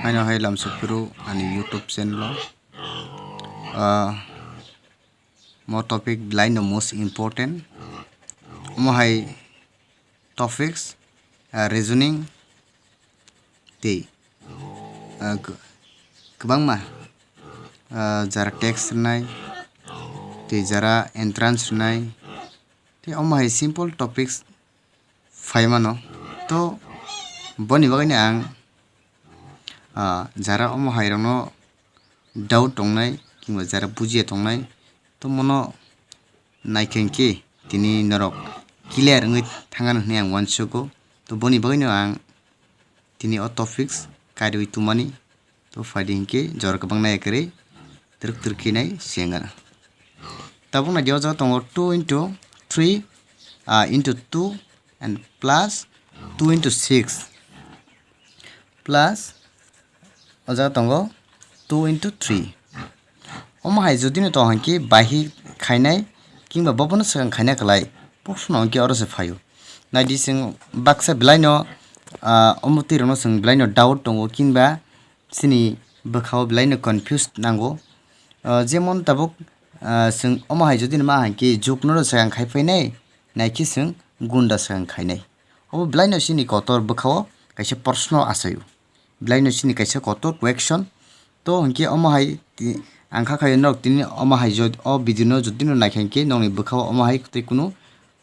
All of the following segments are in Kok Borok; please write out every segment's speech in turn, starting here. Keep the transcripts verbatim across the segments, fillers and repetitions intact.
Haino hai lamsok phuru ani YouTube channel o, ah, mo topic belai no most important. Omo hai topics, ah, reasoning tei, ah, k-, kwbangma, ah, jara text rwnai tei jara entrance rwnai tei omo hai simple topics phai mano. To boni bagwi no ang, ah, jara omo hai rokno doubt tongnai, kingba jara bujiya tongnai, to mono naikhe hinkhe tini norok clear wngwi thangano hinwi ang uansugo. To boni bagwino ang tini o topics kaiwi tumani. To phaidi hinkhe jora kwbang naiya kwrwi twrwk twrwk khe nai sengana. Tabuk naidi o jaga tongo two into three, ah, into two and plus two into six. Plus o jaga tongo two into three. Omo hai jodi no tong hinkhe bahi khainai kingba bobono swkang khaina kwlai, proshno hinkhe oro se phaio. Naidi chwng baksa belai no, ah, omo twi rokno chwng belai no doubt tongo kingba chini bwkhao belai no confused nango. Ah, jemon tabuk, ah, chwng omo hai jodi no ma hinkhe jukno ro swkang khai phainai, naikhe chwng gunda swkang khainai. Obo belai no chini kotor bwkhao kaisa proshno achaio. Belai no chini kaisa kotor question. To hinkhe omo hai ti-, ang kha khayo norok tini omo hai jod-, o video no jodi no naikha hinkhe nokni bwkhao omo hai tei kunu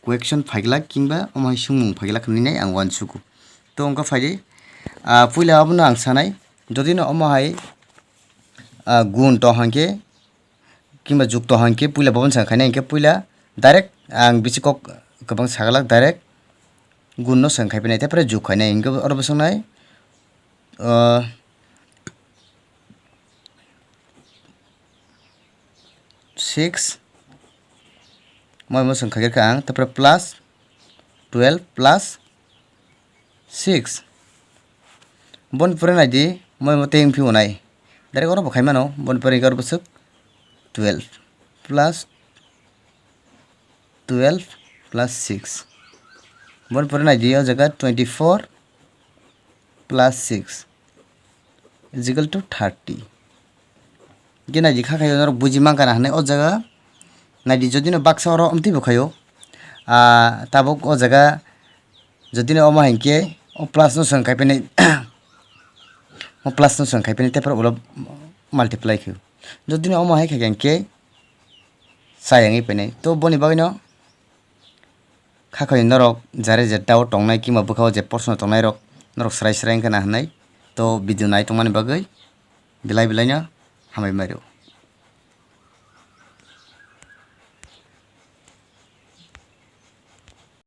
question phaiglak kingba omo hai swngmung phaiglak hinwi nai ang uansugo. To wngkha phaidi, ah, puila abono ang sanai, jodi no omo hai, ah, gun tong hinkhe kingba jukto hinkhe puila bobono swkang khainai hinkhe puila direct ang bisi kok kwbang sagalak direct gunno swkang khai phainai tei pore juk khainai hinkhe oro bwswknai, ah, six moi mo swkang khaikha ang tei pore plus twelve plus six. Boni pore naidi, moi mo tei wngphi unai. Direct oro bo khai mano, boni pore oro bwswk twelve plus twelve plus six. Boni pore naidi o jaga twenty four plus six is equal to thirty. Hingke naidi kha khayo norok buji mankha na hinwi o jaga naidi jodi no baksa oro omtwi bo khayo, ah, tabuk o jaga jodi no omo hai hinkhe o plus no swkang khai phainai, o plus no swkang khai phainai tei phuru ulo multiply khayo. Jodi no omo hai khaikha hinkhe chayangwi phainai. To boni bagwi no kha khayo norok jare je doubt tongnai kima bwkhao je proshno tongnai rok norok srai srai wngkha na hinwi. To video nai tongmani bagwi belai belai no hambai mai rw.